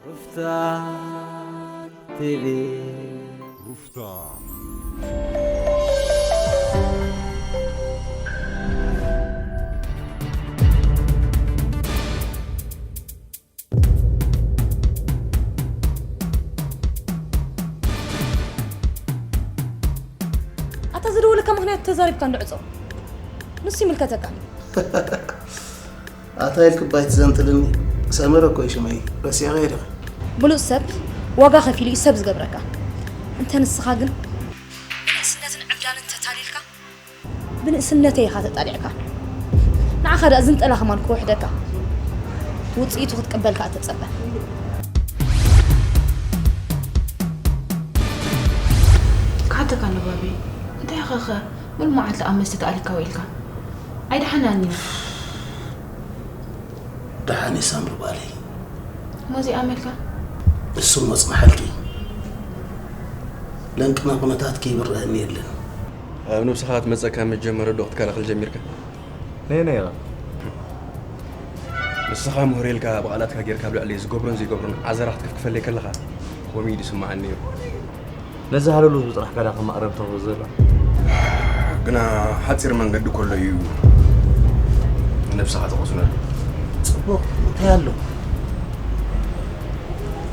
ሩፍታ ቲቪ። ሩፍታ። ኣታ ዝደወለካ ምኽንያት ተዛሪብካ እንድዕጾ። ንሱ ይምልከተካ። ኣታ ኢልክ ባይት ዘንጥልኒ። ሰመረ እኮ እዩ ሽመይ። ረሲዕኻ ዲኻ? ብሉጽ ሰብ ዋጋ ከፊሉ እዩ ሰብ ዝገብረካ። እንተ ንስኻ ግን ብንእስነትን ዕብዳንን ተታሊልካ፣ ብንእስነተይ ኢኻ ተጣሊዕካ። ንዓኻ ደኣ ዝንጠላ ከማን ክውሕደካ። ውጽኢቱ ክትቅበል ከኣ ተጸበ። ክሓተካ ኣሎ ባቢ፣ እንታይ ኢኻ ኸ ሙሉ መዓልቲ ኣብ መስተ ተኣሊካ ውዒልካ? ኣይደሓናን እዩ። ደሓን እየ ሳምሪ ጓለይ። ሞዚ ኣመልካ? እሱ መጽናሓልኪ። ለንቅና ኩነታት ከይብርሀኒ የለን። ኣብ ነብስኻ ክትመጸካ መጀመሪ ዶ ክትከላኸል ጀሚርካ? ነይ ነይ ኢኻ። ንስኻ ምሁር ኢልካ ብቓላትካ ጌርካ ኣብ ልዕለይ ዝገብሮን ዘይገብሮን ዓዘራ ክትከፍክፈለይ ከለኻ፣ ከምኡ እዩ ዝስምዓኒ ነይሩ። ነዚ ሃለሉ ህዝቢ ጥራሕ ካዳ ከም ማዕረብ ተኽብር ዘሎ። ግና ሓጺር መንገዲ ከሎ እዩ ነብስኻ ተቐስነሉ። ጽቡቕ፣ እንታይ ኣሎ?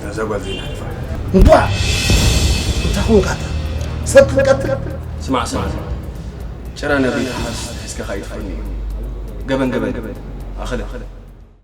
ነዛ ጓል ዘይንሓልፋ። እንቧ! እንታይ ኾንካ ኣታ? ሰብ ክትቀትል? ስማዕ፣ ስማዕ፣ ስማዕ። ጭራ ነብሪ ተሓዝ ሒዝካ ከኣ ይጥፍእኒ እዩ። ገበን፣ ገበን። ኣኸለ።